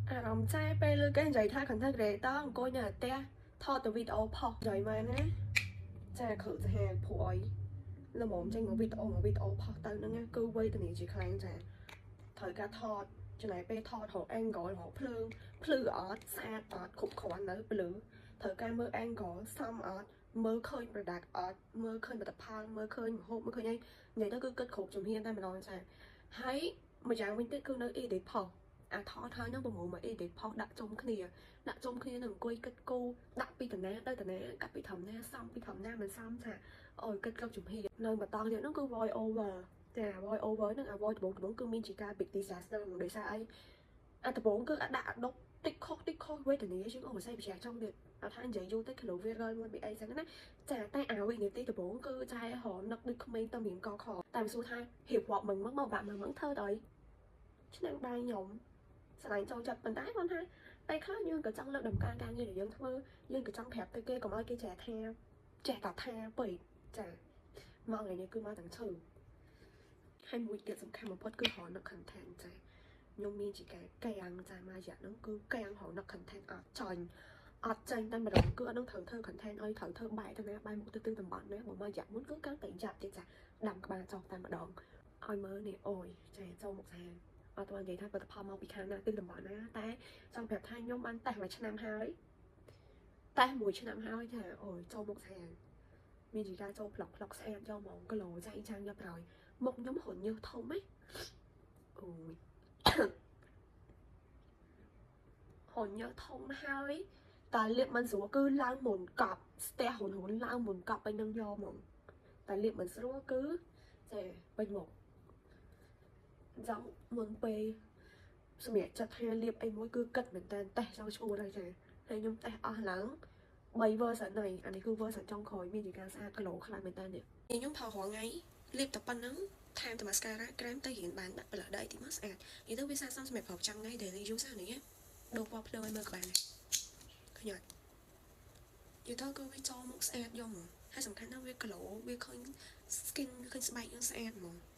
អារម្មណ៍ចាពេលលើគេនិយាយថា content creator អង្គុយនៅផ្ទះថតទៅវីដេអូផុសនិយាយមែនណាចាគ្រូសាហាវព្រោះអីល្មមចេញមកវីដេអូមកវីដេអូផុសទៅហ្នឹងណាគឺវេទនាជាខ្លាំងចាត្រូវការថតចំណាយពេលថតរក angle រកភ្លើងភ្លឺអត់ស្អាតអត់គ្រប់គ្រាន់នៅភ្លឺត្រូវការមើល angle សមអត់មើលឃើញ product អត់មើលឃើញផលិតផលមើលឃើញម្ហូបមើលឃើញអីនិយាយទៅគឺគិតគ្រប់ជំហានតែម្ដងចាហើយមួយយ៉ាងវិញទៀតគឺនៅ edit ផុសអាថតហើយនឹងប្រមូលមក edit ផុសដាក់ជុំគ្នាដាក់ជុំគ្នានឹងអង្គុយគិតគូរដាក់ពីតាណាទៅតាណាកាត់ពីធម្មណាសំពីធម្មណាមិនសមចាអូយគិតគ្រប់ជំហាននៅម្ដងទៀតនោះគឺ voice over ចា voice over នឹងអា voice ដំបូងដំបូងគឺមានជាការ big disaster ដោយសារអីអាដំបូងគឺអាដាក់អាដុកតិចខុសតិចខុសវេទនាជាងអូមិនស្អីប្រចាំចង់ទៀតអត់ថានិយាយយូរទៅគីឡូវារយមួយពីអីចឹងណាចាតែអាវិនាទីដំបូងគឺចែរនឹកដូចក្មេងទៅមានកខតែមិនសួរថារៀបរាប់មឹងមកមកបាក់មកមឹងធ្វើទៅអីឆ្នាំងបាយខ្ញុំស្រឡាញ់ចូលចិត្តប៉ុន្តែគាត់ថាពេលខ្លះយើងក៏ចង់លើកដំការការងារដែលយើងធ្វើយើងក៏ចង់ប្រាប់ទៅគេកុំឲ្យគេចេះថាចេះតែថាពេកចាមកថ្ងៃនេះគឺមកទាំងឈឺហើយមួយទៀតសំខាន់បំផុតគឺរកនៅ content ចាខ្ញុំមានជាការកាំងចាមួយរយៈហ្នឹងគឺកាំងរកនៅ content អត់ចាញ់អត់ចាញ់តែម្ដងគឺអត់នឹងត្រូវធ្វើ content ឲ្យត្រូវធ្វើបែកទៅណាបែកមុខទៅទិសតំបន់ណាបើមួយរយៈមុនគឺកាន់តែយ៉ាប់ទៀតចាដាំក្បាលចោះតែម្ដងឲ្យមើលនេះអូយចាចូលមុខសាអត់ទាន់និយាយថាផលិតផលមកពីខាងណាទិសតំបន់ណាតែចង់ប្រាប់ថាខ្ញុំបានតេស្តមួយឆ្នាំហើយតេស្តមួយឆ្នាំហើយចាអូយចូលមុខសាមានជាការចូលផ្លុកផ្លុកស្អាតយកហ្មងគីឡូចាញ់ចាំងយកក្រោយមុខខ្ញុំរញើសធំហ៎អូយ រញើសធំហើយតែលាបមិនស្រួលគឺឡើងមុនកប់ស្ទះហ៊ុនហ៊ុនឡើងមុនកប់ពេញនឹងយកហ្មងតែលាបមិនស្រួលគឺចេះពេញមុខអញ្ចឹងមុនពេលសម្រាប់ចិត្តថាលាបអីមួយគឺគិតមែនតើតេស្តចង់ឈួតហើយចាហើយខ្ញុំតេស្តអស់ឡើង3 version ហើយអានេះគឺ version ចុងក្រោយមានជាការស្អាតគីឡូខ្លាំងមែនតើនេះខ្ញុំផលរាល់ថ្ងៃលាបតែប៉ុណ្្នឹងថែមតែ mascara ក្រែមទៅរៀនបានដាក់ផលិតដីទីមកស្អាតនិយាយទៅវាស័ក្តិសមសម្រាប់ប្រើប្រចាំថ្ងៃ daily use អានេះដូរពណ៌ភ្លើងឲ្យមើលក្បាលនេះឃើញអត់និយាយទៅគឺវាចូលមុខស្អាតយកហ្មងហើយសំខាន់ណាស់វា glow វាឃើញ skin វាឃើញស្បែកយើងស្អាតហ្មង។